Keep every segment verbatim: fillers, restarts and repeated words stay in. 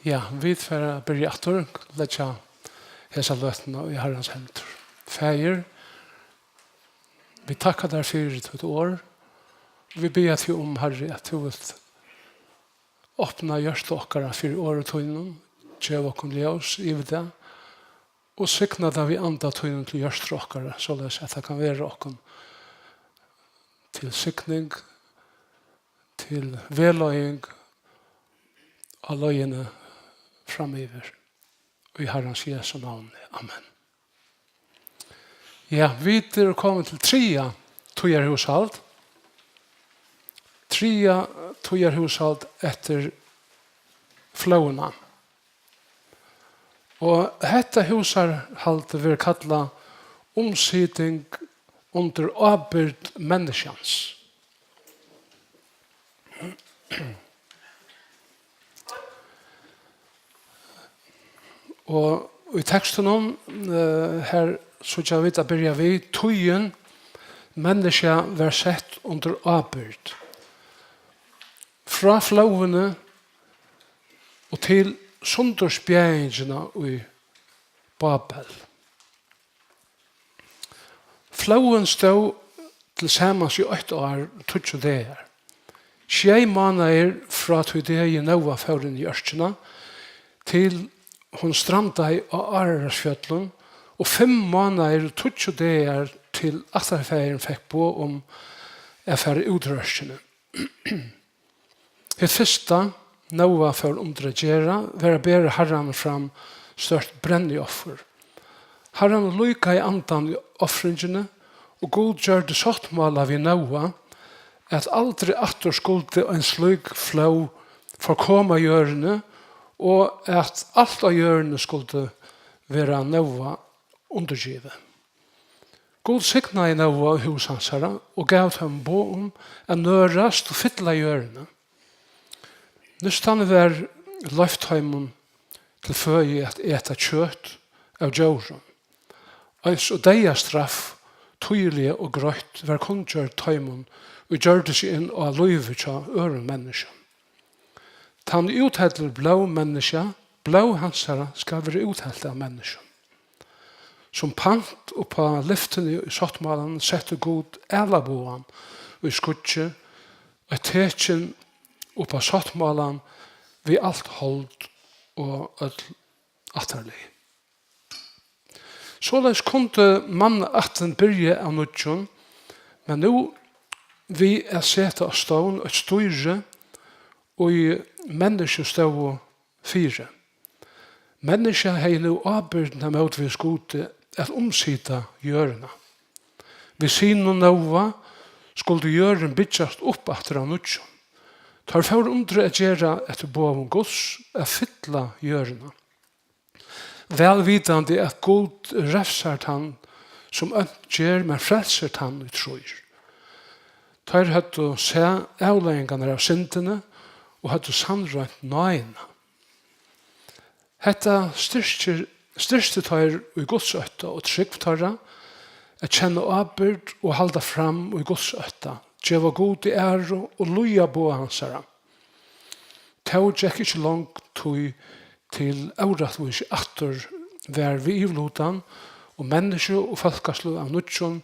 Ja, vit fara at byrja aftur, leggja hesa løtuna í Harrans hendur. Faðir, vit takka tær fyri títt orð. Vit biðja teg um, Harri, at tú vilt opna hjørtu okkara fyri orði tínum, geva okkum ljós yvir tað, og signa tað við anda tínum til hjørtu okkara, soleiðis at tað kann vera okkum til signing, til vegleiðing á leiðini framyvir. Í Harrans Jesu navni. Amen. Ja, vit eru komin til triðja tíðarhúshald. Triðja tíðarhúshald eftir flóðina. Og hetta húsarhaldið verður kallað umsiting undir ábyrgd menniskjans. Og í tekstinum, eh, her síggja vit at byrja við, tíðin menniskja var sett undir ábyrgd. Frá flóðini og til sundurspretingina í Babel. Flóðin stóð til samans í eitt ár og tíggju dagar. Sjey mánaðir frá tí degi Nóa fór inn í ørkina, til hon strandaði á Árarásfjøllum, og fimm mánaðir og tíggju dagar til ættarfaðirin fekk boð um at fara út úr ørkini. Hitt fyrsta, Nóa fór undir at gera, var at bera Harranum fram stórt brennioffur. Harranum líkaði andan í ofringini, og Gud gjørdi sáttmála við Nóa, at aldri aftur skuldi ein slík flóð forkoma jørðini, og at alt á jørðini skuldi vera Nóa undirgivið. Gud signaði Nóa og hús hansara og gav teimum boð um at nørast og fylla jørðina. Nú var loyvt teimum til føði at eta kjøt av djórum, eins og deyðastraff týðiliga og greitt var kunngjørd teimum, ið gjørdu seg inn á lívið hjá øðrum menniskjum. Tann ið úthellir blóð menniskja, blóð hansara skal vera úthelt av menniskjum. Sum pant upp á lyftini í sáttmálanum setti Gud ælabogan í skýggið, eitt tekin upp á sáttmálan við alt hold og øll ættarlið. Soleiðis kundi mannaættin byrja av nýggjum, men nú við at seta á stovn eitt stýri, ið menniskju stóðu fyri. Menniskja hevði nú ábyrgdina mótvegis Gudi at umsita jørðina. Við siðnum Nóa skuldi jørðin byggjast upp aftur av nýggjum. Teir fóru undir at gera eftir boðum Guds, at fylla jørðina. Væl vitandi, at Gud refsar tann, sum ónt ger, men frelsir tann, ið trýr. Teir høvdu sæð avleiðingarnar av syndini og høvdu sannroynt náðina. Hetta styrkir, styrkti teir í Guds ótta og trúgv teirra, at kenna ábyrgd og halda fram í Guds ótta, geva Gudi æru og lýða boð hansara. Tó gekk ikki long tíð, til órættvísi aftur var við yvirlutan, og menniskju og fólkasløg av nýggjum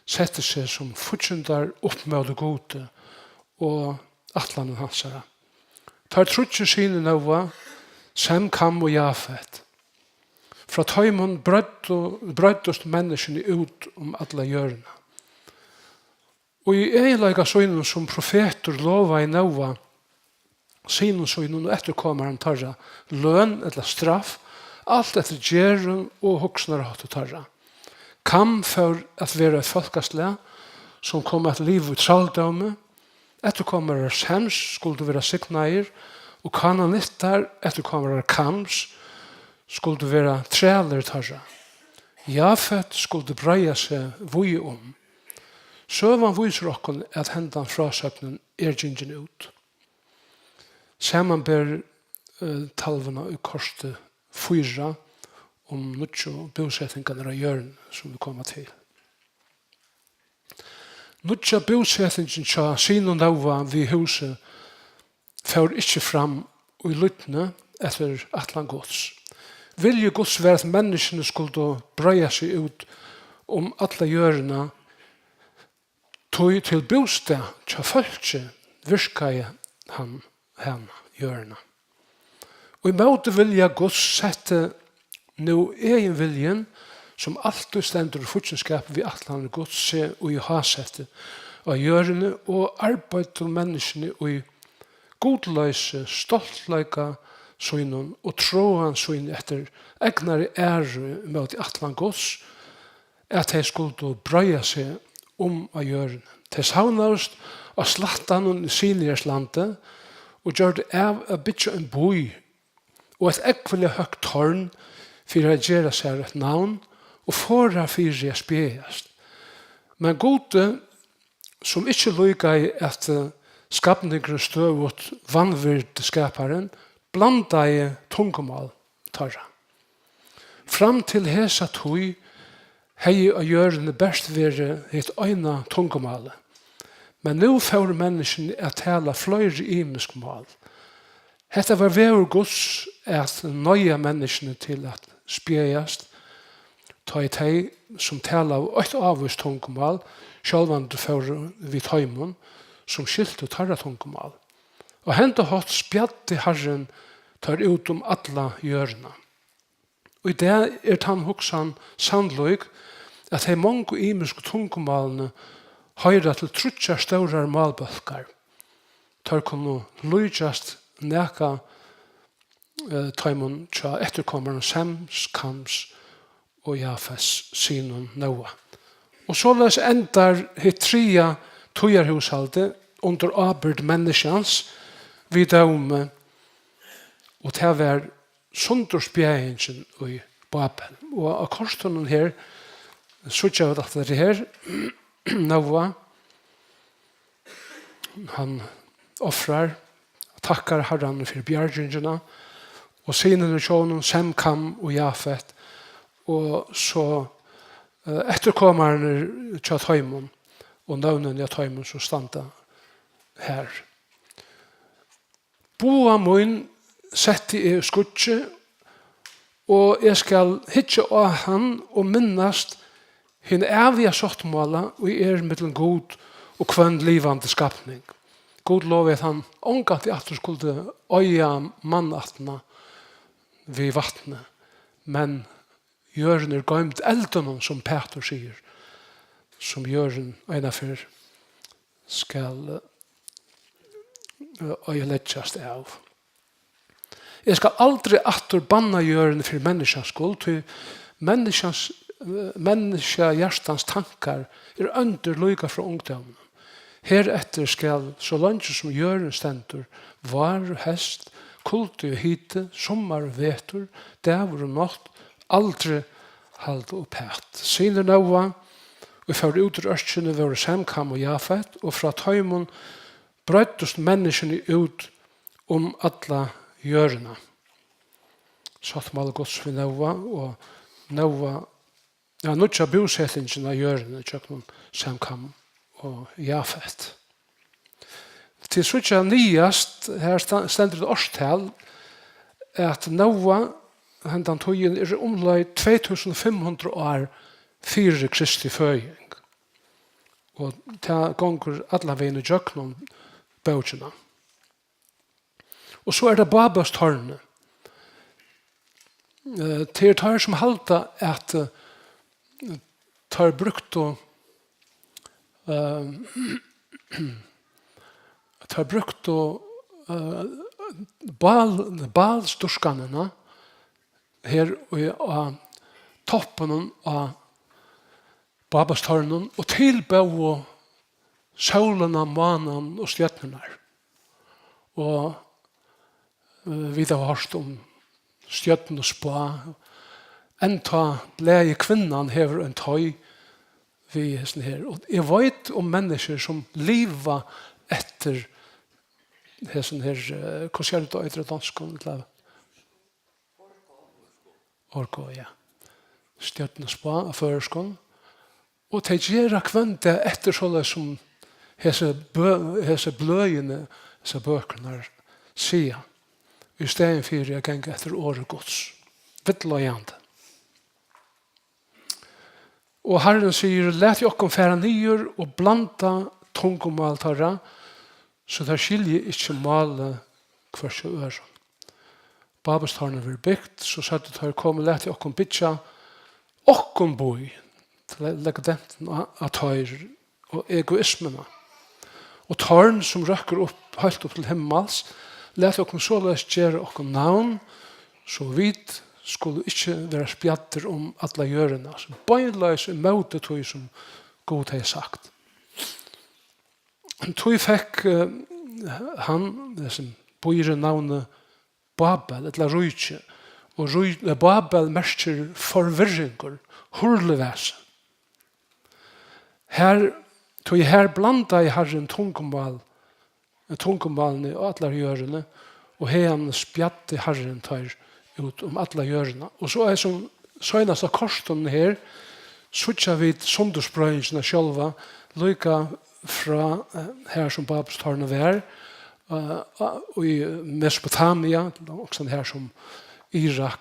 settu seg sum fíggindar upp móti Gudi og ætlanum hansara. Teir tríggir synir Nóa, Sem, Kam og Jafet. Frá teimum breiddu, breiddust menniskjuni út um alla jørðina. Og í eginleika sínum sum profetur lovaði Nóa synum sínum og eftirkomarum teirra løn ella straff, alt eftir gerðum og hugsanarhátti teirra. Kam fór at vera eitt fólkaslag, sum kom at liva í trældómi. Eftirkomarar Sems skuldu vera signaðir, og Kananittar, eftirkomarar Kams, skuldu vera trælir teirra. Jafet skuldi breiða seg víða um. Søgan vísir okkum, at hendan frásøgnin er gingin út. Samanber, eh, talvuna í korti fýra um nýggju búsetingarnar á jørðini, sum vit koma til. Nýggja búsetingin hjá synum Nóa við húsi fór ikki fram í lýdni eftir ætlan Guds. Vilji Guds var, at menniskjuni skuldu breiða seg út um alla jørðina, tí til bústað hjá fólki virkaði hann hana, jørðina. Og í móti vilja Guds setti nú egin viljin, sum altíð stendur í fíggindskapi við ætlanir Guds, seg í hásæti á jørðini og arbeiddu menniskjuni í gudloysi, stoltleika sínum og troðan sín eftir egnari æru móti ætlan Guds, at tey skuldu breiða seg um á jørðini. Tey savnaðust á slættanum í Sinaarslandi og gjørdu av at byggja ein bý og eitt ógvuliga høgt torn fyri at gera sær eitt navn og forða fyri at spjaðast. Men Gudi, sum ikki líkaði, at, eh, skapningurin støðugt vanvirdi skaparan, blandaði tungumál teirra. Fram til hesa tíð hevði á jørðini bert verið hitt eina tungumálið, men nú fóru menniskjuni at tala fleiri ymisk mál. Hetta var vegur Guds at noyða menniskjuni til at spjaðast, tá ið tey, sum talaðu eitt ávíst tungumál, sjálvandi fóru við teimum, sum skiltu teirra tungumál. Á henda hátt spjaddi Harrin teir út um alla jørðina. Og í dag er tann hugsan sannlík, at tey mongu ymisku tungumálini hoyra til tríggjar stórar málbólkar. Teir kunnu líkjast nakað, eh, teimum hjá eftirkomarum Sems, Kams og Jafets synum Nóa. Og soleiðis endar hitt triðja tíðarhúshaldið undir ábyrgd menniskjans við dómi, og tað var sundurspjaðingin í Babel. Og á kortinum her síggja vit aftur hetta her, Nóa, hann ofrar, takkar Harranum fyri bjargingina, og synirnir hjá honum, Sem, Kam og Jafet, og so, eh, eftirkomararnir hjá teimum, og nøvnini á teimum, sum standa her. Boga mín setti eg í skýggið, og eg skal hyggja á hann og minnast hin æviga sáttmála, ið er millum Gud og hvønn livandi skapning. Gud lovaði, at hann ongantíð aftur skuldi oyða mannættina við vatni, men jørðin er goymd eldinum, sum Pætur sigur, sum jørðin einaferð skal, eh, oyðileggjast av. Eg skal aldri aftur banna jørðini fyri menniskjans skuld, tí menniskjans, eh, menniskjahjartans tankar eru óndir líka frá ungdóminum. Hereftir skal, so leingi sum jørðin stendur, vár og heyst, kuldi og hiti, summar og vetur, dagur og nátt, aldri halda uppat. Synir Nóa, ið fóru út úr ørkini, vóru Sem, Kam og Jafet, og frá teimum breiddust menniskjuni út um alla jørðina. Sáttmáli Guds við Nóa, og Nóa, ja, nýggja búsetingin á jørðini gjøgnum Sem, Kam og Jafet. Tit síggja niðast, her sta-, stendur eitt árstal, at Nóa, hendan tíðin, er umleið tvey túsund og fimm hundrað ár fyri Kristi føðing. Og tað gongur allan vegin ígjøgnum bókina. Og so er tað Babels tårn. Eh, tað eru teir, sum halda, at, eh, teir brúktu, eh, teir brúktu, eh, Baal, Baalsdýrkanina her í, á toppinum á Babels tårnum og tilbóðu sólina, mánan og stjørnurnar. Og, eh, vit hava hoyrt um stjørnuspá. Enntá blaðið Kvinnan hevur ein toy við hesum her. Og eg veit um menniskjur, sum liva eftir hesum her, eh, hvussu er tað, eitur á donskum, ella? Orko, ja. Stjørnuspá á føroyskum. Og tey gera hvønn dag eftir, soleiðis sum hesi bø-, hesi bløðini, hesar bøkurnar siga. í staðin fyri at ganga eftir orði Guds. Villleiðandi. Og Harrin sigur: "Latið okkum fara niður og blanda tungumál teirra, so teir skilji ikki málið hvørs hjá øðrum." Babelstårnið verður bygt, so søgdu teir: "Komið, latið okkum byggja okkum bý." Til at leggja dentin á, á teir og egoismuna. "Og tårn, sum røkkur upp, heilt upp til himmals, latið okkum soleiðis gera okkum navn, so vit skulu ikki vera spjaddir um alla jørðina." So beinleiðis ímóti tí, sum Gud hevði sagt. Tí fekk, eh, hann, hesin býurin, navnið Babel, ella ríki. Og rí-, eh, Babel merkir forvirringur, hurlivasi. Her, tí her blandaði Harrin tungumál, eh, tungumálini á allari jørðini, og haðani spjaddi Harrin teir út um alla jørðina. Og so er sum seinasta kortinum her, síggja vit sundurspreiðingina sjálva, líka frá, eh, her sum Babelstårnið var, eh, í Mesopotamia, og her sum Irak,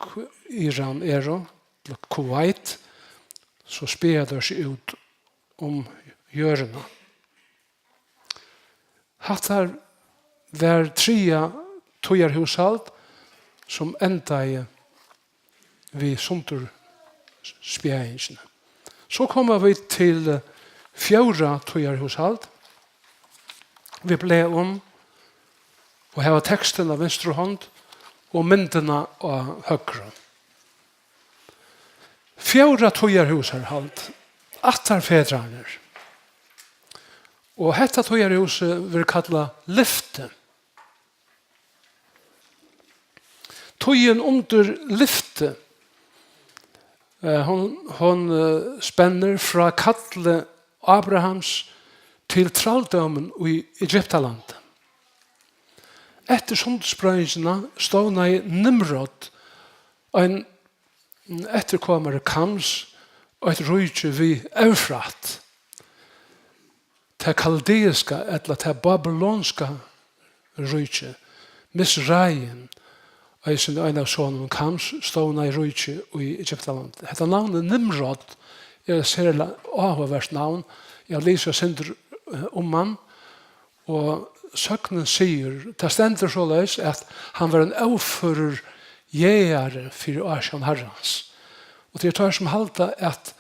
Iran eru, Kuwait, so spjaða teir seg út um jørðina. Hatta var triðja tíðarhúshald, sum endaði við sundurspjaðingina. So koma vit til, eh, fjórða tíðarhúshald. Vit blaða um og hava tekstin á vinstru hond og myndina á høgru. Fjórða tíðarhúsarhald, ættarfedrarnir. Og hetta tíðarhúsið verður kallað lyfti. Tíðin undir lyfti, eh, hon, hon, eh, spennir frá kalli Abrahams til trældómin í Egyptalandi. Eftir sundurspreiðingina stovnaði Nimrod, ein eftirkomari Kams, eitt ríki við Eufrat. Tað kaldeiska ella tað babylonska ríki, Misraim, eisini ein av sonum Kams, stovnaði ríki í Egyptalandi. Hetta navnið Nimrod er eitt serliga áhugavert navn. Eg havi lisið eitt sindur, eh, um hann, og søgnin sigur, tað stendur soleiðis, at hann var ein óførur jegari fyri ásjón Harrans. Og tað eru teir, sum halda, at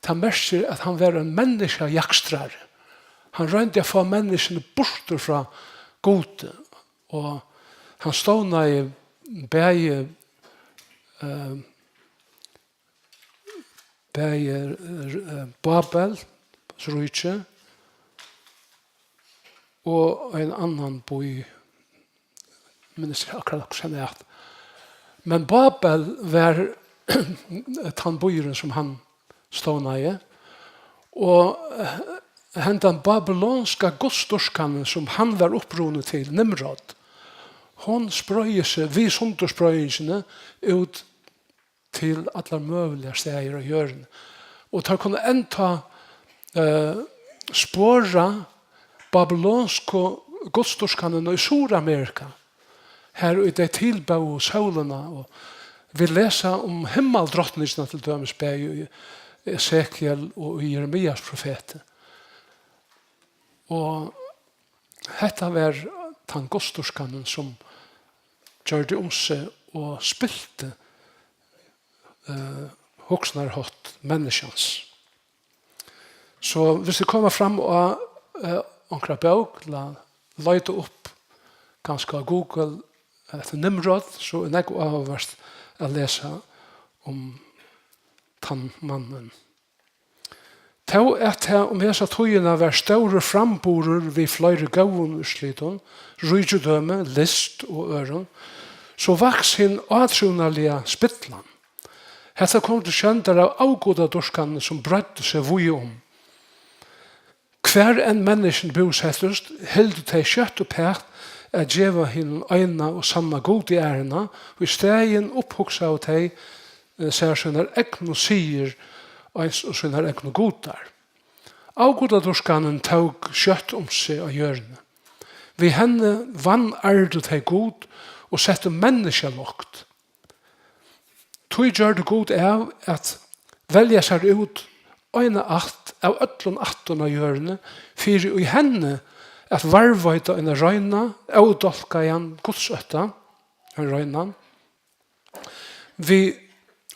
tað merkir, at hann var ein menniskjajagstrari. Hann royndi at fáa menniskjuni burtur frá Gudi, og hann stovnaði bæði, eh, bæði, eh, Babel, ríki, og ein annan bý, minnist eg akkurát hvussu hann æt. Men Babel var tann býurin, sum hann stovnaði, og, eh, hendan babylonska gudsdýrkanin, sum hann var upprunin til, Nimrod, hon spreiðir seg við sundurspreiðingini út til allar møguligar staðir á jørðini. Og teir kunnu enntá, eh, spora babylonsku gudsdýrkanina í Suðuramerika, har ið tey tilbóðu sólina, og vit lesa um himmaldrotningina til dømis bæði í Esekiel og í Jeremias profeti. Og hetta var tann gudsdýrkanin, sum gjørdi um seg og spilti, eh, hugsanarhátt menniskjans. So viss tit koma fram á, eh, onkra bók, ella leita upp kanska á Google eftir Nimrod, so er nógv áhugavert at lesa um tann mannin. Tó at tað um hesa tíðina var stórur framburður við fleiri góðum úrslitum, ríkidømi, list og øðrum, so vaks hin átrúnaðarliga spillan. Hetta kom til sjóndar av avgudadýrkanini, sum breiddi seg víða um. Hvar enn menniskjuni búsettust, hildu tey skjótt uppat at geva hinum eina og sanna Gudi æruna, og í staðin upphugsaðu tey, eh, sær sínar egnu siðir eins og sínar egnu gudar. Avgudadýrkanin tók skjótt um seg á jørðini. Við henni vanærdu tey Gud og settu menniskjalukt. Tí gjørdi Gud av at velja sær út eina ætt av øllum ættum á jørðini, fyri í henni at varðveita eina reina, ódálkaðan gudsótta, ein reinan, við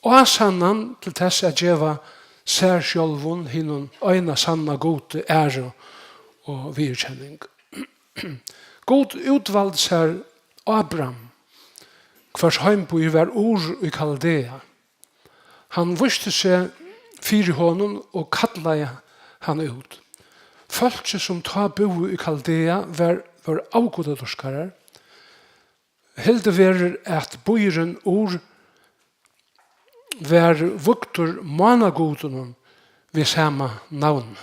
ásannan til tess at geva sær sjálvum, hinum eina sanna Gudi, æru og viðurkenning. Gud útvaldi sær Abram, hvørs heimbýr var Ur í Kaldea. Hann vísti seg fyri honum og kallaði hann út. Fólkið, sum tá búði í Kaldea, var, vóru avgudadýrkarar. Hildið verður, at býurin Ur var vígdur mánagudinum við sama navni.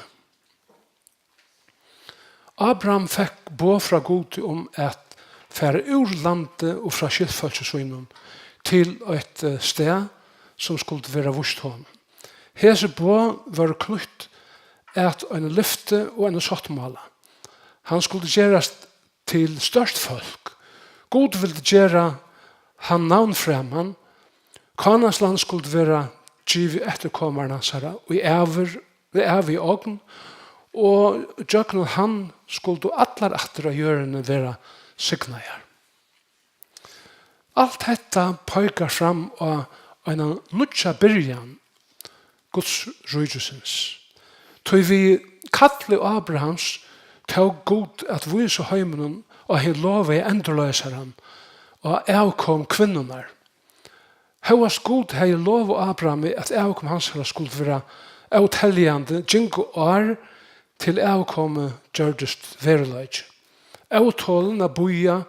Abraham fekk boð frá Gudi um at fara úr landi og frá skyldfólki sínum til eitt, eh, stað, sum skuldi vera víst honum. Hesi boð vóru knýtt at einum lyfti og einum sáttmála. Hann skuldi gerast til stórt fólk. Gud vildi gera hann navnframan. Kánans land skuldi vera givið eftirkomarum hansara í ævir, í ævig ogn, og gjøgnum hann skuldu allar ættir á jørðini vera signaðar. Alt hetta peikar fram á eina nýggja byrjan Guds ríkisins. Tí við kalli Abrahams tók Gud at vísa heiminum á hin lovaða endurloysaran, á avkom kvinnunnar. Hóast Gud hevði lovað Abrahami, at avkom hansara skuldi vera óteljandi, gingu ár, til avkomið gjørdist veruleiki. Ótolin at bíða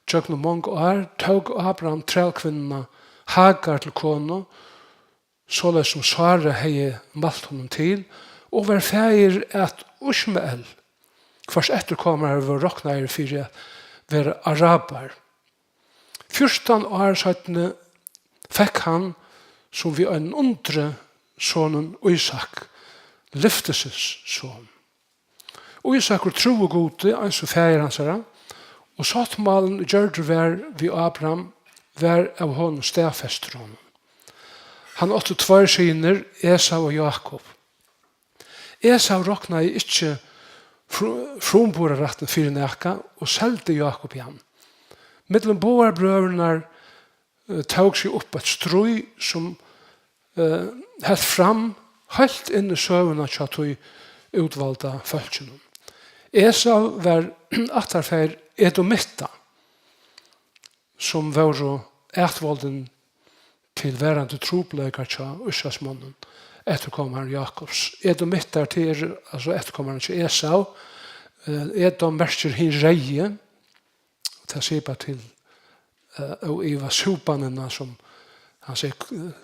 gjøgnum mong ár tók Abraham trælkvinnuna Hagar til konu, soleiðis sum Sára hevði mælt honum til, og var faðir at Ísmael, hvørs eftirkomarar vóru roknaðir fyri at vera arabar. Fjúrtan ár seinni fekk hann, sum við einum undri, sonin Ísak, lyftisins son. Ísakur trúði Gudi eins og faðir hansara, og sáttmálin, ið gjørdur var við Abraham, var av honum staðfestur honum. Hann átti tveir synir, Esau og Jákup. Esau roknaði ikki fru-, frumburðarrættin fyri nakað og seldi Jákup í hann. Millum báðar brøðurnar, eh, tók seg upp eitt stríð, sum, eh, helt fram heilt inn í søguna hjá tí útvalda fólkinum. Esau var ættarfaðir Edomitta, sum vóru atvoldin til verandi trupulleikar hjá Ísraelsmonnum, eftirkomarum Jákups. Edomittar, tað eru altso eftirkomarar hjá Esau. Eh, Edom merkir hin reyði, og tað sipar til, eh, óivað súpanina, sum hann sigur,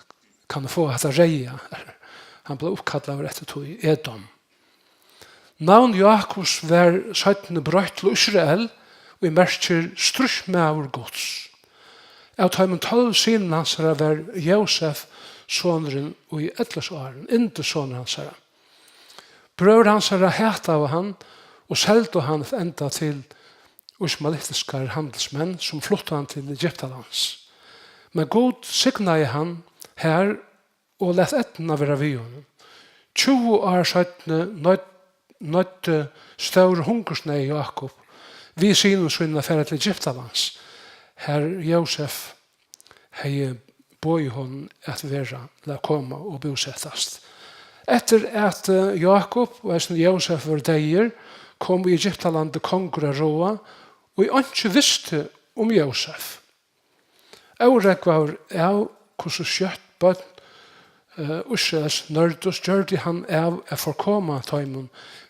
kann eg fáa hatta reyða? Hann bleiv uppkallaður eftir tí, Edom. Navn Jákups var seinni broytt til Ísrael, ið merkir stríðsmaður Guds. Av teimum tólv synum hansara var Jósef sonurin í ellisárum, yndissonur hansara. Brøður hansara hataðu hann og seldu hann at enda til ismaelitiskar handilsmenn, sum fluttu hann til Egyptalands. Men Gud signaði hann har og læt eydnuna vera við honum. Tjúgu ár seinni noydd-, noyddi stór hungursneyð Jákup við synum sínum at fara til Egyptalands, har Jósef hevði boðið honum at vera, ella koma og búsetast. Eftir at, eh, Jákup og eisini Jósef vóru deyðir, kom í Egyptalandi kongur at ráða, ið einki visti um Jósef. Órógvaður av, hvussu skjótt børn, eh, Ísraels nørdust, gjørdi hann av at forkoma teimum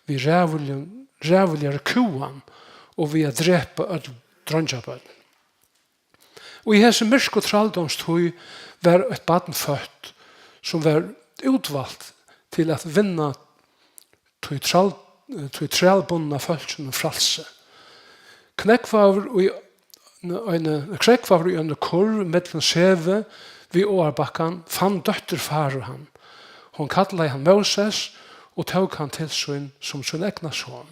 við ræðuligum, ræðuligari kúgan og við at drepa øll dreingjabørn. Og í hesi myrku trældómstíð var eitt barn føtt, sum var útvalt til at vinna tí træl-, tí trælbundna fólkinum frælsi. Krógvaður í eini, krógvaður í eini kurv millum Sevu við áarbakkan, fann dóttir Faro hann. Hon kallaði hann Móses og tók hann til sín sum sín egna son.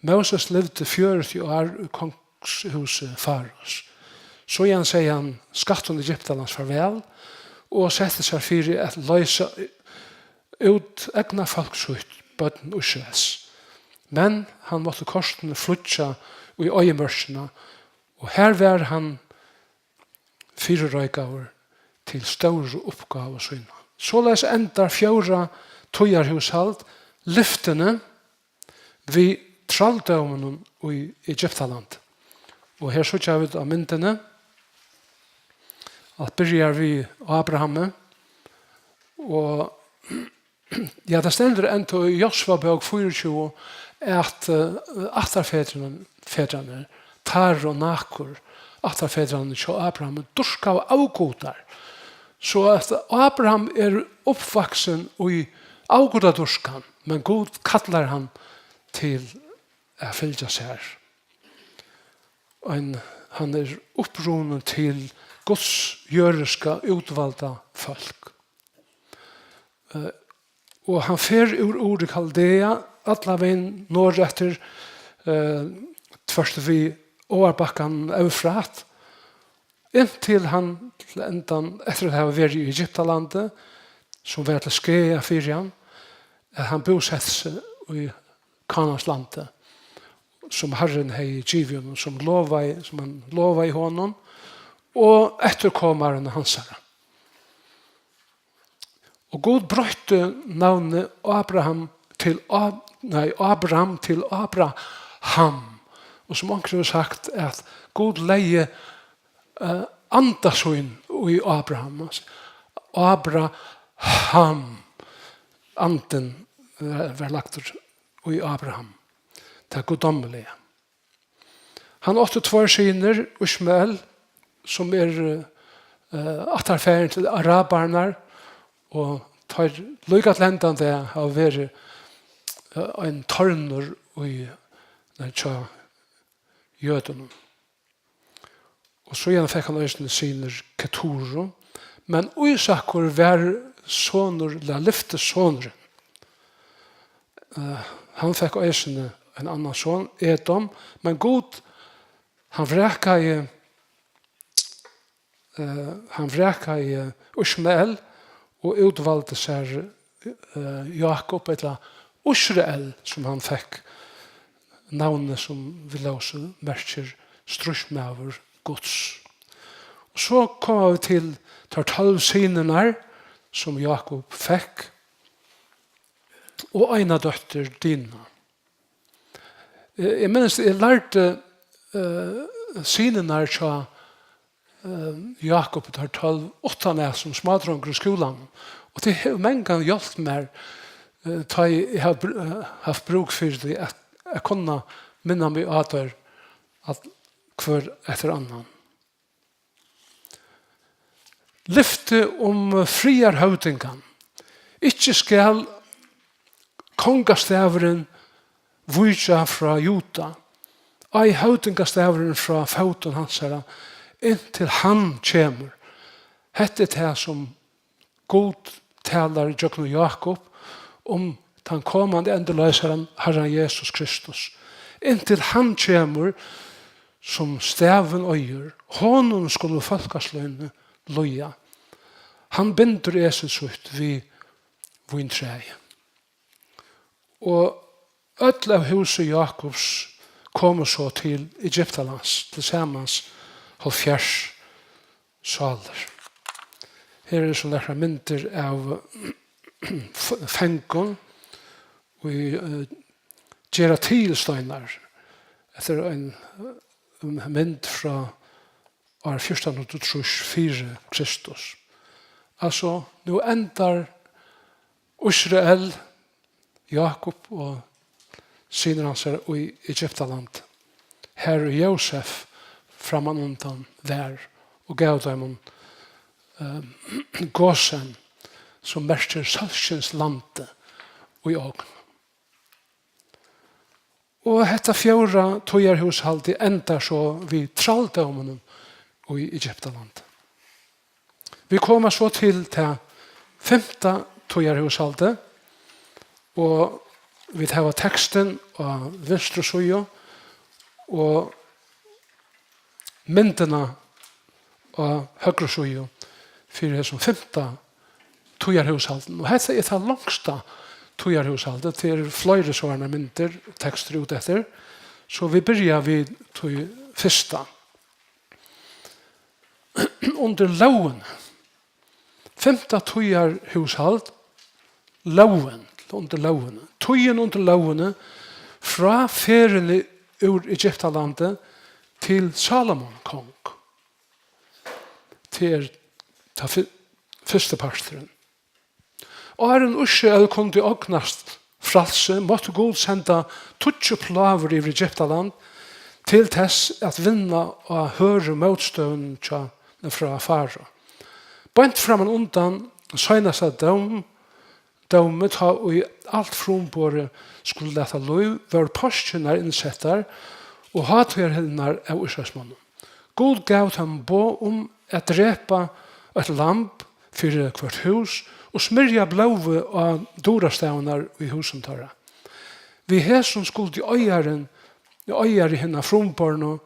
Móses livdi fjøruti ár í kongshúsi Faros. Síðan segði hann skattum Egyptalands farvæl og setti sær fyri at loysa út egnafólk sítt, børn Ísraels. Men hann mátti kortini flýggja í oyðimørkina, og har var hann fyrireikaður til stóru uppgávu sína. Soleiðis endar fjórða tíðarhúshald, lyftini, við trældóminum í Egyptalandi. Og her síggja vit á myndini, at byrjar við Abrahami, og, ja, tað stendur enntá í Josva bók fýraogtjúgu, at, eh, ættarfedrarnir, fedrarnir, Tara og Nakor, ættarfedrarnir hjá Abrahami, dýrkaðu avgudar. So at Abraham er uppvaksin í avgudadýrkan, men Gud kallar hann til at fylgja sær. Ein, hann er upprunin til Guds jødiska útvalda fólk. Eh, og hann fer úr Uri Kaldea, allan vegin norðureftir, eh, tvørtur við áarbakkan Eufrat, inntil hann til endan, eftir at hava verið í Egyptalandi, sum var til skaða fyri hann, at hann búsetti seg í Kanans landi, sum Harrin hevði givið honum, sum lovaði, sum hann lovaði honum og eftirkomarum hansara. Og Gud broytti navnið Abraham til Ab-, nei, Abram til Abraham. Og sum onkur hevur sagt, at Gud legði, eh, anda sín í Abraham. Abraham, andin var, var lagdur í Abraham. Tað guddómliga. Hann átti tveir synir, Ismael, sum er, eh, ættarfaðirin til arabararnar, og teir líka til hendan dag hava verið, eh, ein tornur í, nei, hjá jødunum. Og síðan fekk hann eisini synir Keturu, men Ísakur var sonur, ella lyftisonurin. Eh, hann fekk eisini ein annan son, Edom, men Gud, hann vrakaði, eh, hann vrakaði Ismael og útvaldi sær, eh, Jákup, ella Ísrael, sum hann fekk navnið, sum vit lósu, merkir stríðsmaður Guds. Og so koma vit til teir tólv synirnar, sum Jákup fekk, og eina dóttir, Dina. Eh, eg minnist, eg lærdi, eh, synirnar hjá, eh, Jákup, teir tólv, uttanat sum smádrongur í skúlanum. Og tað hevur mangan hjálpt mær, eh, tá eg havi br-, eh, havt brúk fyri tí at, at kunna minna meg á teir, at hvør eftir annan. Lyfti um friðarhøvdingan. Ikki skal kongastavurin víkja frá Juda, ei høvdingastavurin frá fótum hansara, inntil hann kemur. Hetta er tað, sum Gud talar gjøgnum Jákup um tann komandi endurloysaran, Harran Jesus Kristus. Inntil hann kemur, sum stavin eigur, honum skulu fólkasløgini lýða. Hann bindur esil sítt við víntræið. Og øll av húsi Jákups komu so til Egyptalands, til samans hálvfjerðs sálir. Her eru so nakrar myndir av f-, fangum, ið, eh, gera til steinar. Hetta er ein, eh, mynd frá ár fjúrtan hundrað og trýss fyri Kristus. Altso, nú endar Ísrael, Jákup og synir hansara í Egyptaland, har Jósef frammanundan var og gav teimum, eh, Gosen, sum merkir sólskins landi í ogn. Og hetta fjórða tíðarhúshaldið endar so við trældóminum í Egyptalandi. Vit koma so til tað fimta tíðarhúshaldið, og vit hava tekstin á vinstru síðu og myndina á høgru síðu fyri hesum fimta tíðarhúshaldinum. Og hetta er tað longsta tíðarhúshaldið. Tað eru fleiri sovorðnar myndir, tekstir út eftir. So vit byrja við tí fyrsta. Undir lógini. Fimta tíðarhúshald, lógin, undir lógini. Tíðin undir lógini, frá ferðini úr Egyptalandi til Salomon kong. Tað er tann fy-, fyrsti parturin. Áðrenn Ísrael kundi ognast frælsi, mátti Gud senda tíggju plágur yvir Egyptaland til tess at vinna á hørðu mótstøðuni hjá, frá Farao. Beint framman undan seinasta dóm, dómi, tá ið alt frumborið skuldi lata lív, vóru páskirnar innsettar og hátíðarhildurnar av Ísraelsmonnum. Gud gav teimum boð um at drepa eitt lamb fyri hvørt hús og smyrja blóðið á durastavnar í húsum teirra. Við hesum skuldi eigarin, eigari hinna frumbornu,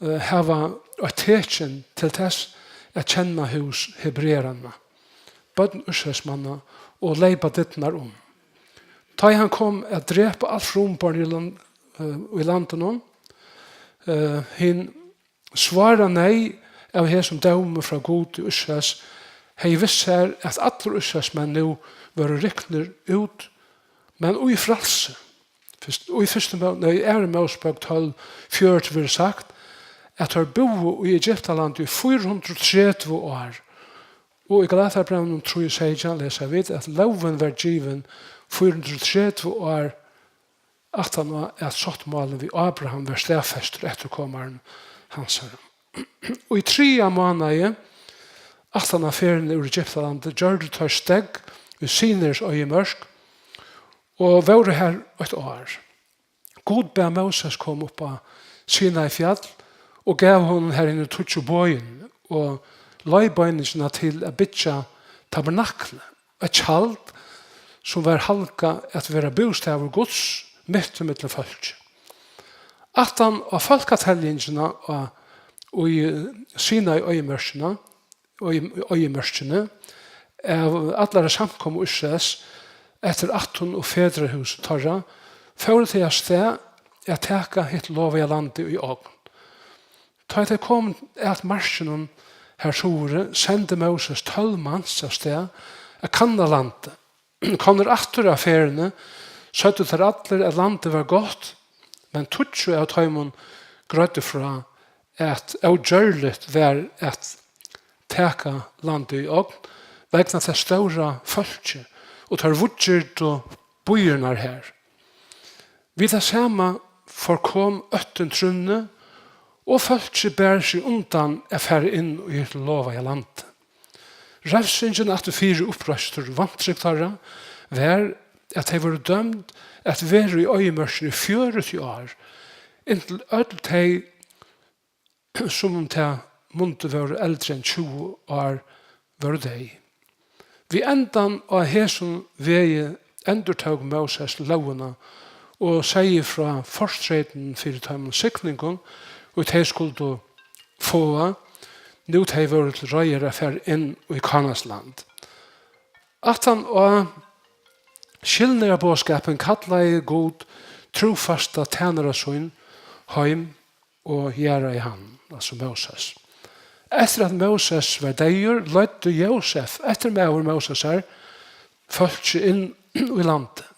eh, hava eitt tekin til tess at kenna hús hebrearanna, børn Ísraelsmanna, og leypa dyrnar um. Tá ið hann kom at drepa alt frumborn í land-, eh, í landinum, eh, hin svára neyð av hesum dómi frá Gudi Ísraels hevði vist sær, at allir Ísraelsmenn nú vóru ryknir út, men í frælsi. Fyrst, í fyrstu Mó-, nei, í Aðru Mósebók tólv fjøruti verður sagt, at teir búðu í Egyptalandi í fýra hundrað og tretivu ár. Og í Galatiabrævinum trý seytjan lesa vit, at lógin var givin fýra hundrað og tretivu ár aftan á, at sáttmálin við Abraham var staðfestur, eftirkomarum hansara. Í triðja mánaði, aftan á ferðina úr Egyptalandi, gjørdu teir steðg í Sinais oyðimørk og vóru har eitt ár. Gud bað Móses koma upp á Sinai fjall og gav honum har hini tíggju boðini og leiðbeiningina til at byggja tabernaklið, eitt tjald, sum var halgað at vera bústaður Guds mitt ímillum fólkið. Aftan á fólkateljingina á, í Sinai oyðimørkina, oyð-, oyðimørkini, av allari samkomu Ísraels, eftir ættum og fedrahúsum teirra, fóru tey av stað at taka hitt lovaða landið í ogn. Tá ið tey komu at markinum har suðuri, sendi Móses tólv mans av stað at kanna landið. Komnir aftur av ferðini, søgdu teir allir, at landið var gott, men tíggju av teimum greiddu frá, at ógjørligt var at taka landið í ogn vegna tað stóra fólkið, og teir víggirdu býirnar har. Við tað sama forkom óttin trúnni, og fólkið bar seg undan at fara inn í hitt lovaða land. Revsingin aftur fyri uppreistu vantrúgv teirra var, at tey vóru dømd at vera í oyðimørkini í fjøruti ár, inntil øll tey, sum um tað mundið vóru eldri enn tjúgu ár, vóru deyð. Við endan á hesum vegi endurtók Móses lógina og segði frá fortreytunum fyri teimum signingum, ið tey skuldu fáa, nú tey vóru til reiðar at fara inn í Kánaansland. Aftan á skilnaðarboðskapin kallaði Gud trúfasta tænara sín heim og jarðaði hann, altso Móses. Eftir at Móses var deyður, leiddi Jósef, eftirmaður Mósesar, fólkið inn í landið.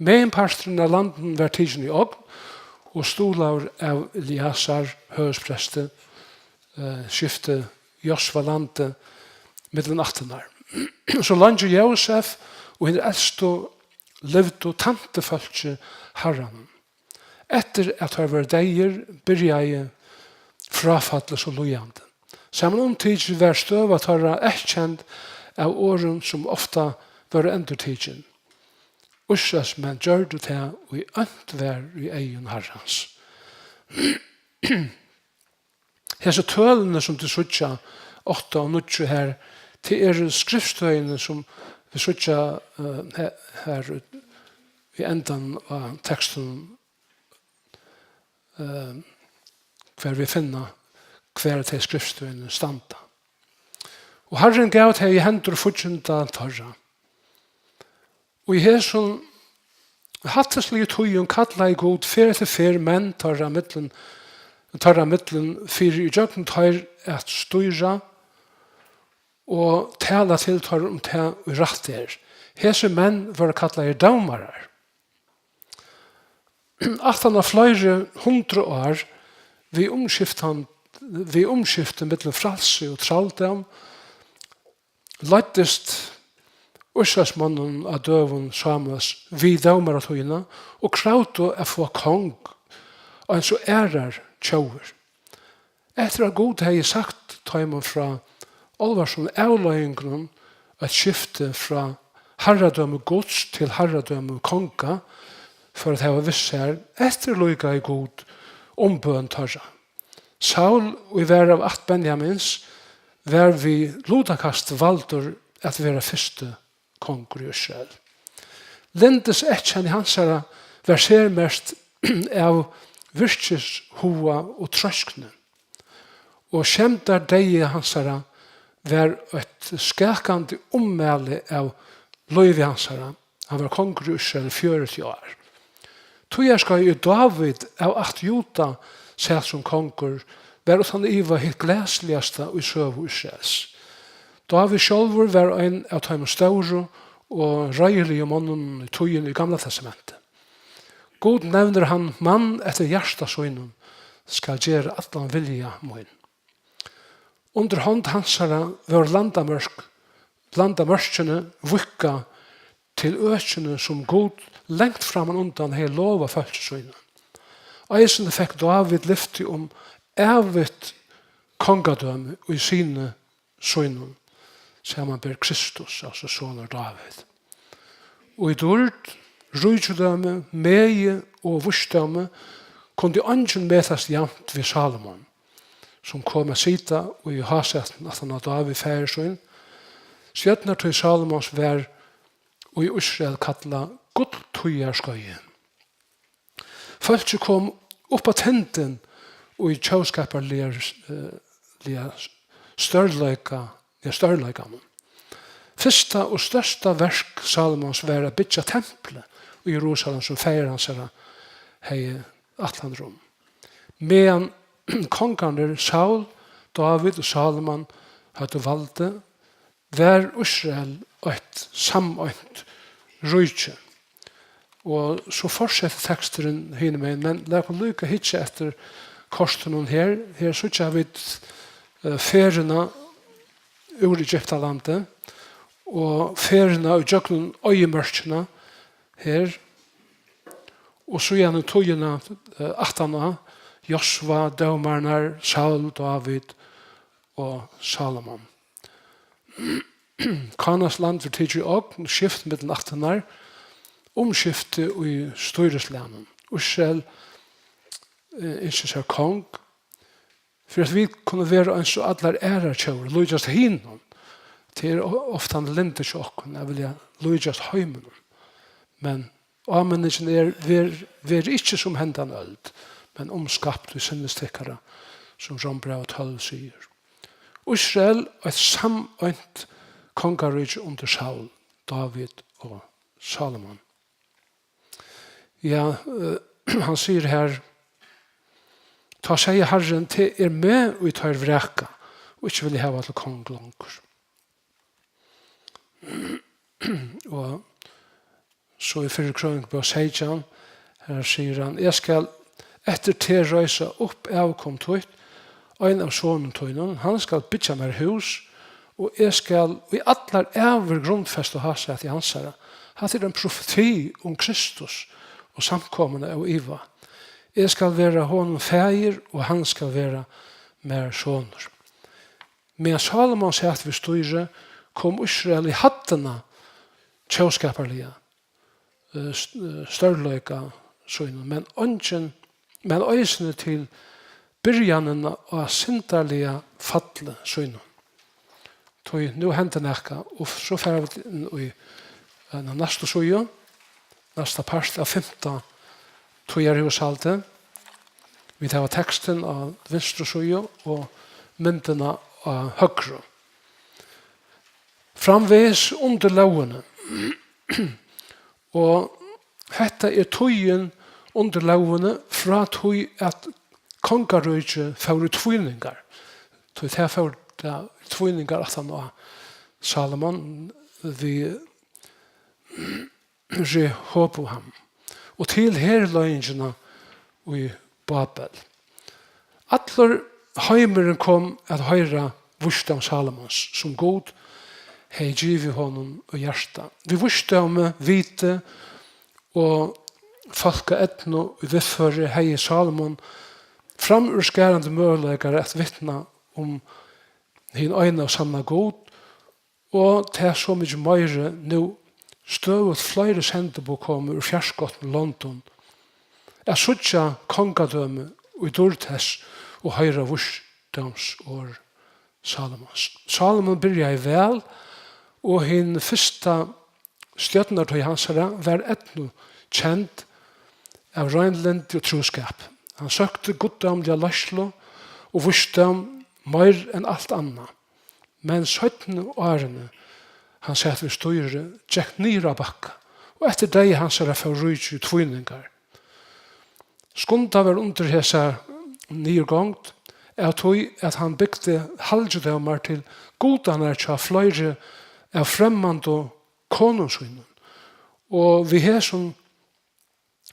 Meginparturin av landinum var tikin í ogn, og stuðlaður av Eleasar, høvuðspresti, eh, skifti Josva landið millum ættirnar. So leingi Jósef og hinir elstu livdu, tænti fólkið Harranum. Eftir at teir vóru deyðir, byrjaði fráfallið so líðandi. Samanumtikið var støða teirra eyðkend av orðum, sum ofta vóru endurtikin: Ísraelsmenn gjørdu tað, ið ónt var í eygum Harrans. Hesi tølini, sum tit síggja, átta og níggju her, tað eru skriftstøðini, sum vit síggja, eh, he-, her í endan á tekstinum, eh, har vit finna hvar tey skriftstøðini standa. Og Harrin gav tey í hendur fígginda teirra. Og í hesum hattisligu tíðum kallaði Gud ferð eftir ferð menn teirra millum, teirra millum fyri í gjøgnum teir at stýra og tala til teirra um tað, ið rætt er. Hesir menn vóru kallaðir dómarar. Aftan á fleiri hundrað ár við umskiftan, við umskifti millum frælsi og trældóm, leiddist Ísraelsmonnum á døgum Sámuels við dómaratíðina og kravdu at fáa kong eins og aðrar tjóðir. Eftir at Gud hevði sagt teimum frá álvarsom avleiðingunum, eitt skifti frá harradømi Guds til harradømi konga fór at hava við sær, eftirlíkaði Gud umbøn teirra. Saul, ið var av ætt Benjamins, var við lutakast valdur at vera fyrsti kongur í Ísrael. Lyndiseyðkenni hansara var sermerkt av virkishuga og troyskni, og skemdardeyði hansara var eitt skakandi ummæli av lívi hansara. Hann var kongur í Ísrael í fjøruti ár. Tíðarskeiðið, ið Dávid av ætt Juda sat sum kongur, var uttan iva hitt glæsligasta í søgu Ísraels. Dávid sjálvur var ein av teimum stóru og reiðiligu monnunum í tíðini í Gamla Testamenti. Gud nevnir hann mann eftir hjarta sínum, skal gera allan vilja mín. Undir hond hansara vóru landamørk, landamørkini víðkað til økini, sum Gud langt framman undan hevði lovað fólki sínum. Eisini fekk Dávid lyfti um ævigt kongadømi í syni sínum, samanber Kristus, altso sonur Dávid. Og í dýrd, ríkidømi, megi og vísdómi kundi eingin metast javnt við Salomon, sum kom at sita í hásætinum aftan á Dávid faðir sín. Stjórnartíð Salomons var í Ísrael kallað gulltíðarskeiðið. Fólkið kom upp á tindin í tjóðskaparliga, eh, liga stórleika, ja, stórleikanum. Fyrsta og størsta verk Salomons var at byggja templið í Jerusalem, sum faðir hansara hevði ætlanir um. Meðan kongarnir Saul, Dávid og Salomon høvdu valdið, var Ísrael eitt sameint ríki. Og so fortsetir teksturin hinumegin, men lat okkum líka hyggja eftir kortinum her. Her síggja vit, eh, ferðina úr Egyptalandi og ferðina í gjøgnum oyðimørkina her. Og síðani tíðina, eh, aftaná, Josva, dómararnar, Saul, Dávid og Salomon. Kánans land verður tikið í ogn, skift millum ættirnar, umskifti í stýrislagnum. Ísrael, eh, ynskir sær kong, fyri at vit kunnu vera eins og allar aðrar tjóðir, líkjast hinum. Tað er o-, ofta ein lyndi hjá okkum at vilja líkjast heiminum. Men áminningin er, ver, ver ikki sum hendan eld, men umskapt í sinnis tykkara, sum Rómbrævið tólv sigur. Ísrael, eitt sameint kongaríki undir Saul, Dávid og Salomon. Ja, eh, hann sigur her, tá segði Harrin, tað er meg, ið teir vraka, og ikki vilja hava til kong longur. Og so í fyrru Krønikubók seytjan, her sigur hann, eg skal eftir teg reisa upp avkom títt, ein av sonum tínum, hann skal byggja mær hús, og eg skal í allar ævir grundfesta hásæti hansara. Hatta er ein profeti um Kristus og samkomuna av iva. Eg skal vera honum faðir, og hann skal vera mær sonur. Meðan Salomon sat við stýri, kom Ísrael í hæddina tjóðskaparliga, eh, st-, eh, stórleika sínum, men eingin, men eisini til byrjanina á syndarliga falli sínum. Tí nú hendi nakað, og so fara vit inn í eina næstu síðu, næsta part av fimta tíðarhúshaldi. Vit hava tekstin á vinstru síðu, og myndina á høgru. Framvegis undir lógini. Og hetta er tíðin undir lógini frá tí at kongaríkið fór í tvíningar. Tí tað fór tað í tvíningar aftan á Salomon við Rehoboam og til herleiðingina í Babel. Allur heimurin kom at hoyra vísdóm Salomons, sum Gud hevði givið honum í hjarta. Við vísdómi, viti og fólkaeydnu í viðføri hevði Salomon framúrskarandi møguleikar at vitna um hin eina og sanna Gud, og tað so mikið meiri nú støðugt fleiri sendiboð komu úr fjarskotnum londum at síggja kongadømi í dýrd tess og hoyra vísdómsorð Salomons. Salomon byrjaði væl, og hin fyrsta stjórnartíð hansara var eydnukend av reinlyndi og trúskap. Hann søkti guddómliga leiðslu og vísdóm meir enn alt annað. Men seinnu árini, hann sat við stýri, gekk niður á bakka, og eftir deyða hansara fór ríkið í tvíningar. Skunda var undir hesa niðurgongd, av tí at hann bygdi halgidómar til gudarnar hjá fleiri av fremmandu konum sínum, og við hesum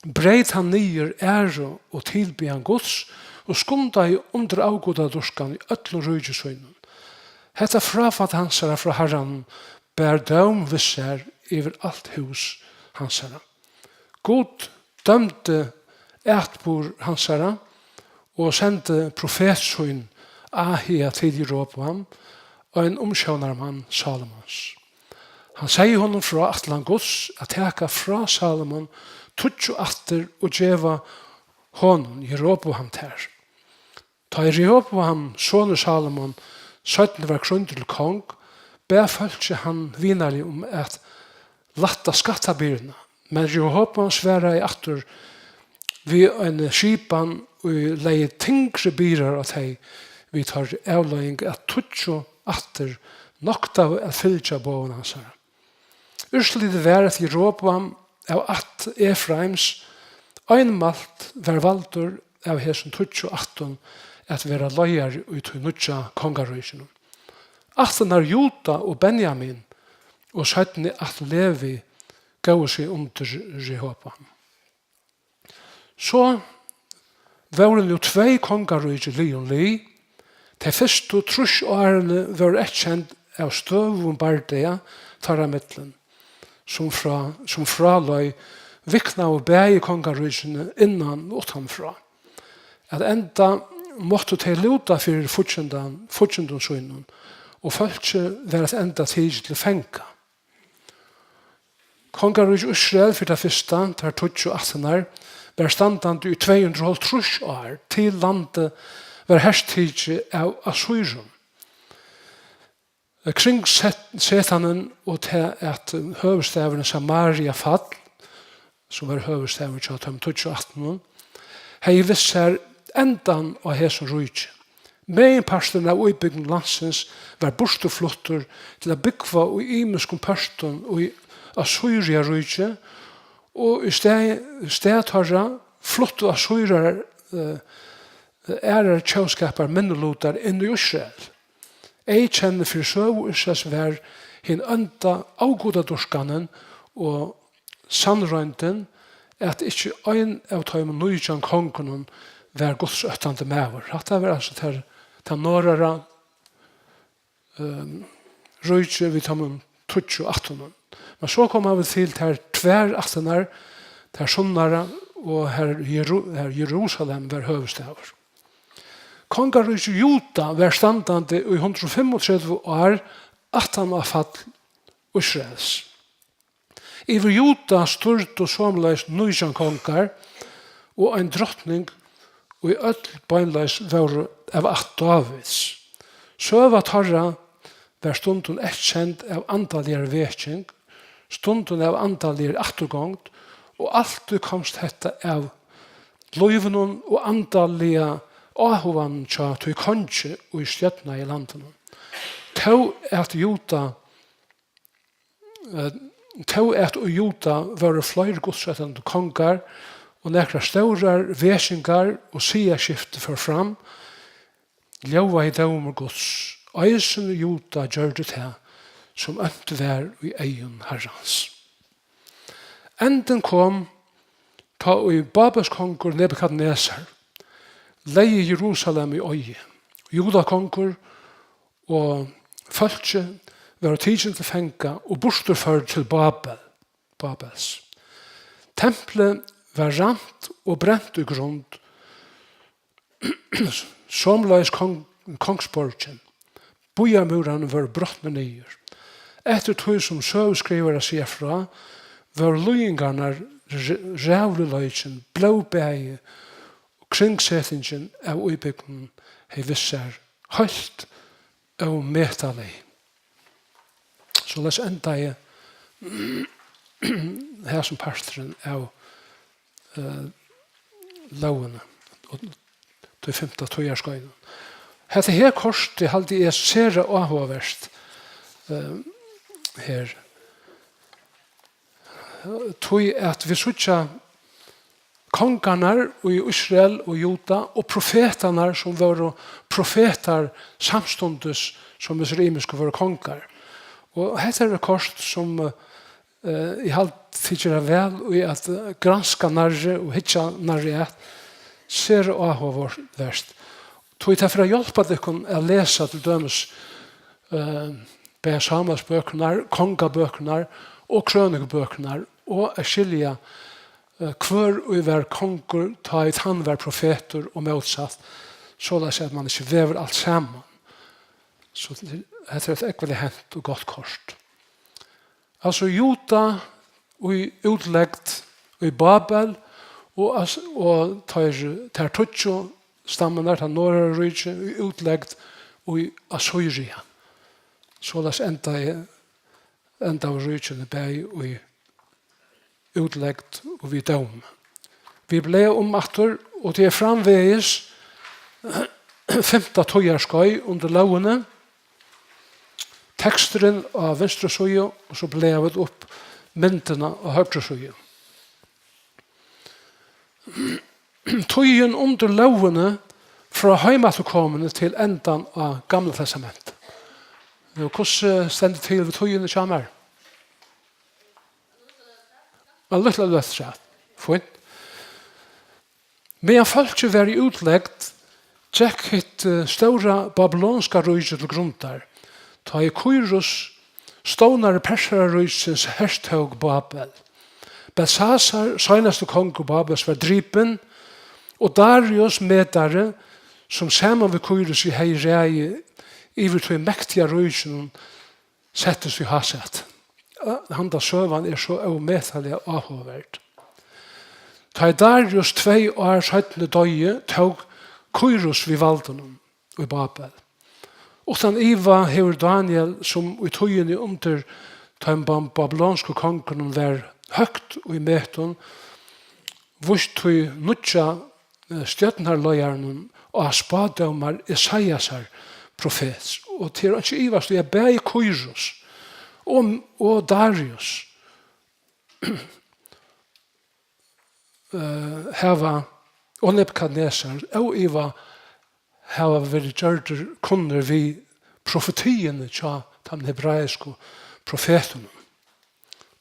breyt hann niður æru og tilbiðjan Guds og skundaði undir avgudadýrkan í øllum ríki sínum. Hetta fráfall hansara frá Harranum bar dóm við sær yvir alt hús hansara. Gud dømdi atburð hansara og sendi profet sín, Ahia, til Jeroboam, ein umsjónarmann Salomons. Hann segði honum frá ætlan Guds at taka frá Salomon tíggju ættir og geva honum, Jeroboam, tær. Tá ið Rehoboam, sonur Salomon, seinni var krýndur til kong, bað fólkið hann vinarliga um at lætta skattabyrðuna, men Rehoboam svaraði aftur við eini skipan, ið legði tyngri byrðar á tey við teirri avleiðing, at tíggju ættir noktaðu at fylgja boðum hansara. Úrslitið var, at Jeroboam av ætt Efraims einmælt var valdur av hesum tíggju ættum at vera leiðari í tí nýggja kongaríkinum. Ættirnar Juda og Benjamin og seinni ætt Levi góvu seg undir Rehoboam. So vóru nú tvey kongaríki liðug lið. Tey fyrstu trýss árini vóru eyðkend av støðugum bardaga teirra millum, sum frá, sum frá leið, viknaðu bæði kongaríkini innan og uttanfrá. At enda máttu tey lúta fyri fíggindan-, fíggindum sínum, og fólkið var at enda tikið til fanga. Kongaríki Ísrael, fyri tað fyrsta, tær tíggju ættirnar, var standandi í tvey hundrað og hálvtrýss ár, til landið var hertikið av Assýrum. Kring set-, setanin og tað, at høvuðsstaðurin Samaria fall, sum var høvuðsstaður hjá teimum tíggju ættunum, hevði vist sær endan á hesum ríki. Meginparturin av íbúgvum landsins var burturfluttur til at búgva í ymiskum pørtum í Assýriaríki, og í stað, stað teirra fluttu Assýrar, eh, aðrar tjóðskapar minnilutar inn í Ísrael. Eyðkennið fyri søgu Ísraels var hin ónda avgudadýrkanin og sannroyndin, at ikki ein av teimum nítjan kongunum var gudsóttandi maður. Hatta var altso tær, tað norðara, ehm, ríkið við teimum tíggju ættunum. Men so koma vit til tær tvær ættirnar, tær sunnaru, og har Jeru-, har Jerusalem var høvuðsstaður. Kongaríkið Juda var standandi í hundrað og fimmogtretivu ár aftan á fall Ísraels. Yvir Juda stýrdu somuleiðis nítjan kongar og ein drotning, ið øll beinleiðis vóru av ætt Dávids. Søga teirra var stundum eyðkend av andaligari veking, stundum av andaligari afturgongd, og altíð komst hetta av lívinum og andaliga áhugan hjá tí kongi, ið stjórnaði landinum. Tó at Juda, eh, tó at í Juda vóru fleiri gudsóttandi kongar, og nakrar stórar vesingar og siðaskifti fóru fram, ljóðaði dómur Guds. Eisini Juda gjørdi tað, sum ónt var í eygum Harrans. Endin kom, tá ið Babels kongur Nebukadnesar legði Jerusalem í oyði. Juda kongur og fólkið vóru tikin til fanga og burturførd til Babel, Babels. Templið var rænt og brent í grund, somuleiðis kong-, kongsborgin. Býarmúrarnir vóru brotnir niður. Eftir tí sum søguskrivarar siga frá, vóru líðingarnar, r-, ræðuligleikin, blóðbaðið og kringsetingin av íbúgvunum hevði vist sær heilt ómetalig. Soleiðis endaði hesin parturin av, eh, lógini og tí fimta tíðarskeiðinum. Hetta her kortið haldi eg er sera áhugavert, eh, her. Tí at vit síggja kongarnar í Ísrael og Juda og profetarnar, sum vóru profetar samstundis sum hesir ymisku vóru kongar. Og hetta er eitt kort sum, eh, eg haldi tit gera væl í at, eh, granska nærri og hyggja nærri at. Sera áhugavert. Tí tað fer at hjálpa tykkum at lesa til dømis, eh, bæði Sámuelsbøkurnar, kongabøkurnar og krønikubøkurnar, og at skilja, eh, hvør ið var kongur, tá ið hann var profetur, og mótsatt, soleiðis at mann ikki vevur alt saman. So hetta er eitt ógvuliga hent og gott kort. Altso, Juda í útlegd í Babel, og As-, og teir, tær tíggju stammarnar, tað norðara ríki, í útlegd í Assyria. Soleiðis endaði, endaðu ríkini bæði í útlegd og við dóm. Vit blaða um aftur, og tað er framvegis fimta tíðarskeið undir lógini. Teksturin á vinstru síðu, og so blaða vit upp myndina á høgru síðu. Tíðin undir lógini frá heimafturkomuni til endan á Gamla Testamenti. Nú, hvussu stendur til við tíðini hjá mær? Ein lítla løtt afturat. Fínt. Meðan fólkið var í útlegd, gekk hitt, eh, stóra babylonska ríkið til grundar, tá ið Kýrus, stovnari Persararíkisins, hertók Babel. Belsasar, seinasti kongur Babels, var dripin, og Darius Medari, sum saman við Kýrusi hevði ræði yvir tí mektiga ríkinum, settist í hásæti. Handa søgan er so ómetaliga áhugaverd. Tá ið Darius tvey ár seinni doyði, tók Kýrus við valdinum í Babel. Uttan iva hevur Daniel, sum í tíðini undir teimum bab-, babylonsku kongunum var høgt í metum, víst tí nýggja, eh, stjórnarleiðaranum á spádómar Esaiasar profets. Og tað er ikki ivast í, at bæði Kýrus og, og Darius, eh, hava, og Nebukadnesar, óivað hava verið gjørdir kunnir við profetiini hjá teimum hebraisku profetunum.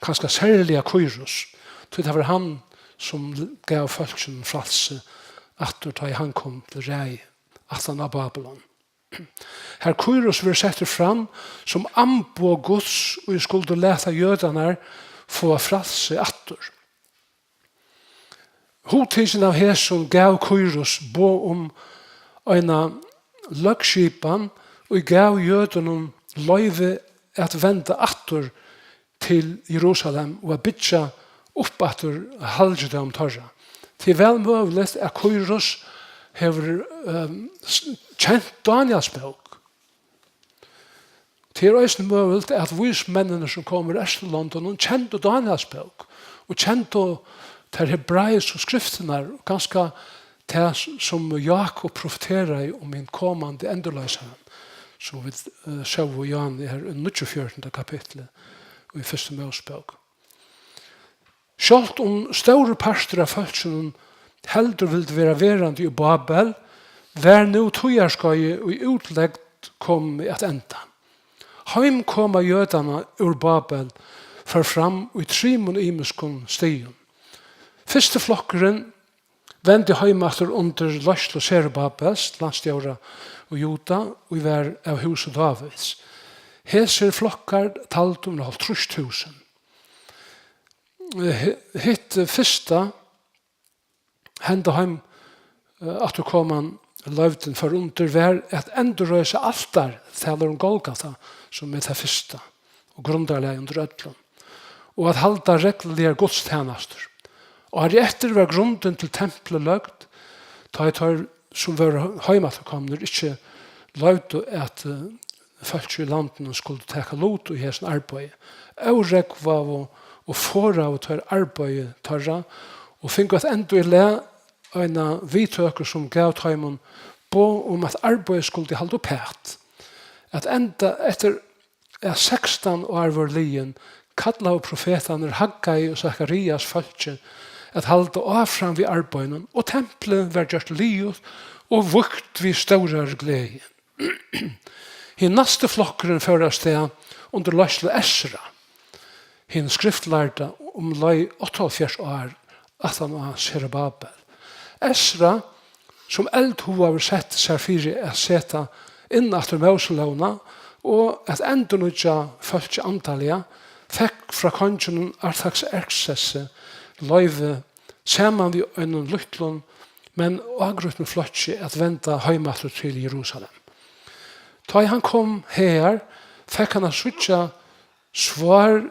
Kanska serliga Kýrus, tí tað var hann, sum gav fólkinum frælsi aftur, tá ið hann kom til ræði aftan á Babylon. Har Kýrus verður settur fram sum amboð Guds, ið skuldi lata jødarnar fáa frælsi aftur. Hugtikin av hesum gav Kýrus boð um eina løgskipan, ið gav jødunum loyvi at venda aftur til Jerusalem og at byggja upp aftur halgidóm teirra. Tað er væl møguligt, at Kýrus hevur, ehm, s-, kent Daniels bók. Tað er eisini møguligt, at vísmenninir, sum komu úr Eysturlondum, kendu Daniels bók og kendu tær hebraisku skriftirnar, og kanska tað, sum Jákup profeteraði um hin komandi endurloysaran, sum vit, eh, sóu í Jóhannes her í níggjuogfjøruti kapitli í fyrstu Mósebók. Sjálvt um stórur partur av fólkinum heldur vildi vera verandi í Babel, var nú tíðarskeiðið í útlegd komið at enda. Heimkoma jødanna úr Babel fór fram í trimum ymiskum stigum. Fyrsti flokkurin vendi heim aftur undir leiðslu Serubabels, landsstjóra í Juda, ið var av húsi Dávids. Hesir flokkar taldu um hálvtrýss túsund. Hi-, hitt fyrsta henda heim, eh, afturkoman loyvdin fór undir, var at endurreisa altar, talar um Golgata, sum er tað fyrsta og grundarlagið undir øllum, og at halda regluligar gudstænastur. Árið eftir var grundin til templið løgd, tá ið teir, sum vóru heimafturkomnir, ikki loyvdu, at, eh, fólki í landinum skuldu taka lut í hesum arbeiði, órógvaðu og forðaðu teir arbeiði teirra, og fingu at enda í lag eina viðtøku, sum gav teimum boð um, at arbeiðið skuldi halda uppat. At enda, eftir at sekstan ár vóru liðin, kallaðu profetarnir Haggai og Sakarias fólkið at halda áfram við arbeiðinum, og templið var gjørt liðugt og vígt við stórari gleði. Hin næsti flokkurin fór av stað undir leiðslu Esra, hin skriftlærda, umleið áttaoghálvfjerðs ár aftan á Serubabel. Esra, sum eldhugaður, setti sær fyri at seta inn aftur Móselógina og at endurnýggja fólkið andaliga, fekk frá konginum Artaxerxesi loyvi, saman við einum lítlum, men ágrýtnum flokki, at venda heim aftur til Jerusalem. Tá ið hann kom hagar, fekk hann at síggja svár,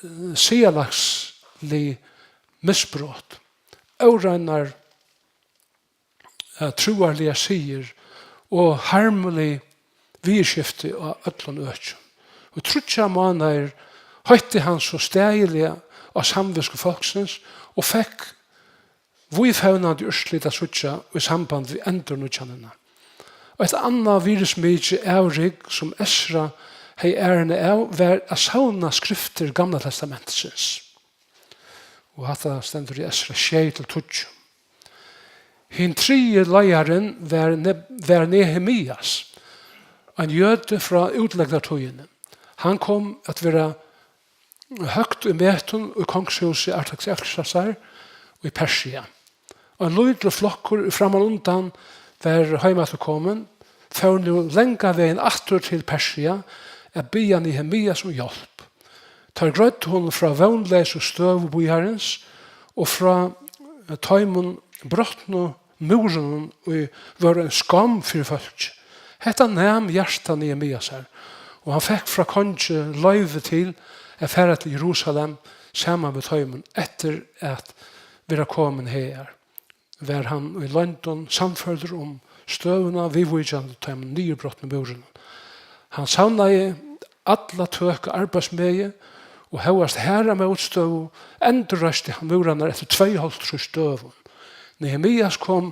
eh, siðalagslig misbrot, óreinar, eh, trúarligar siðir og harmlig viðurskifti á øllum økjum. Og tríggjar mánaðir heitti hann so staðiliga á samvitsku fólksins og fekk víðfevnandi úrslit at síggja í samband við endurnýggjanina. Eitt annað virðismikið avrik, sum Esra hevði ærina av, var at savna skriftir Gamla Testamentisins. Og hatta stendur í Esra sjey til tíggju. Hin triði leiðarin var Ne-, var Nehemias, ein jødi frá útlegdartíðini. Hann kom at vera høgt í metum í kongshúsi Artaxerxesar í Persia. Ein lítil flokkur, ið frammanundan var heimafturkomin, fór nú langan vegin aftur til Persia at biðja Nehemias um hjálp. Teir greiddu honum frá vónleysu støðu býarins og frá, eh, teimum brotnu múrunum, ið vóru ein skomm fyri fólkið. Hetta nam hjarta Nehemiasar, og hann fekk frá kongi loyvi til at fara til Jerusalem saman við teimum, eftir at vera komin hagar. Var hann í loyndum sannførdur um støðuna viðvíkjandi teimum niðurbrotnu múrunum. Hann savnaði alla tøk á arbeiðsmegi, og hóast harða mótstøðu endurreisti hann múrarnar eftir tveyoghálvtrýss døgum. Nehemias kom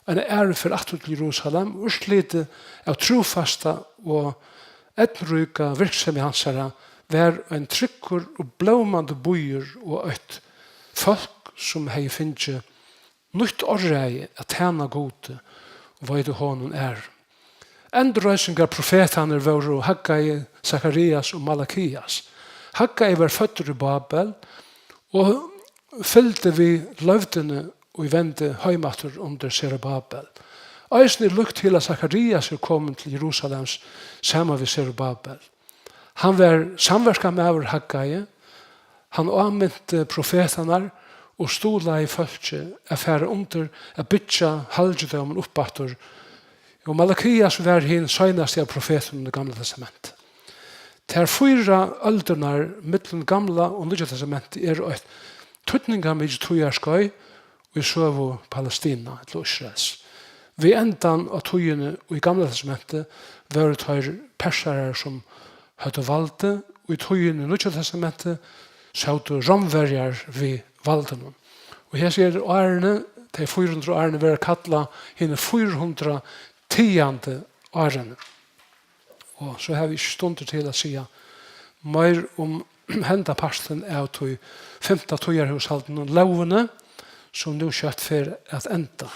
eina aðru ferð aftur til Jerusalem. Úrslitið av trúfasta og eydnuríka virksemi hansara var ein tryggur og blómandi býur og eitt fólk, sum hevði fingið nýtt áræði at tæna Gudi og veita honum æru. Endurreisingarprofetarnir vóru Haggai, Sakarias og Malakias. Haggai var føddur í Babel og fylgdi við loyvdini, ið vendi heim aftur undir Serubabel. Eisini er líkt til, at Sakarias er komin til Jerusalems saman við Serubabel. Hann var samverkamaður Haggai, hann áminti profetarnar og stuðlaði fólki at fara undir at byggja halgidómin upp aftur, og Malakias var hin seinasti av profetunum í Gamla Testamenti. Tær fýra øldirnar millum Gamla og Nýggja Testamenti eru eitt týdningarmikið tíðarskeið í søgu Palestina, ella Ísraels. Við endan á tíðini í Gamla Testamenti vóru teir persarar, sum høvdu valdið. Í tíðini í Nýggja Testamenti sótu Rómverjar við valdinum. Og hesi eru árini Tey fýra hundrað árini verða kallað hini fýra hundrað tigandi árini. Og so havi eg ikki stundir til at siga meir um henda partin av tí fimta tíðarhúshaldinum, lógini, sum nú skjótt fer at enda.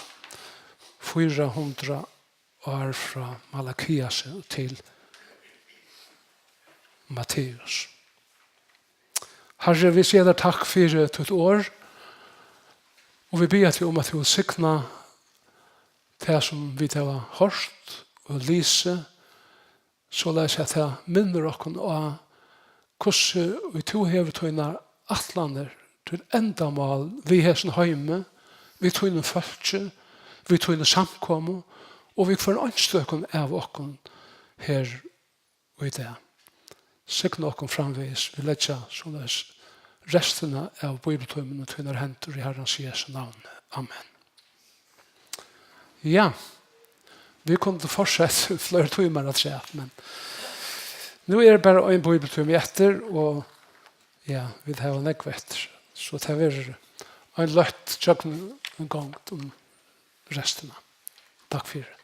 Fýra hundrað ár frá Malakiasi til Matteus. Harri, vit siga tær takk fyri títt orð, og vit biðja teg um, at tú vilt signa tað, sum vit hava hoyrt og lisið, soleiðis at tað minnir okkum á, hvussu ið tú hevur tínar ætlanir, tín endamál við hesum heimi, við tínum fólki, við tíni samkomu og við hvørjum einstøkum av okkum her í dag. Signa okkum framvegis. Vit leggja soleiðis restina av bíbliutímanum í tínar hendur í Harrans Jesu navni. Amen. Ja, vit kundu fortsett fleiri tímar afturat, men nú er bara ein bíbliutími eftir, og ja, vit hava nógv eftir. So tað verður ein løtt gjøgnumgongd um restina. Takk fyri.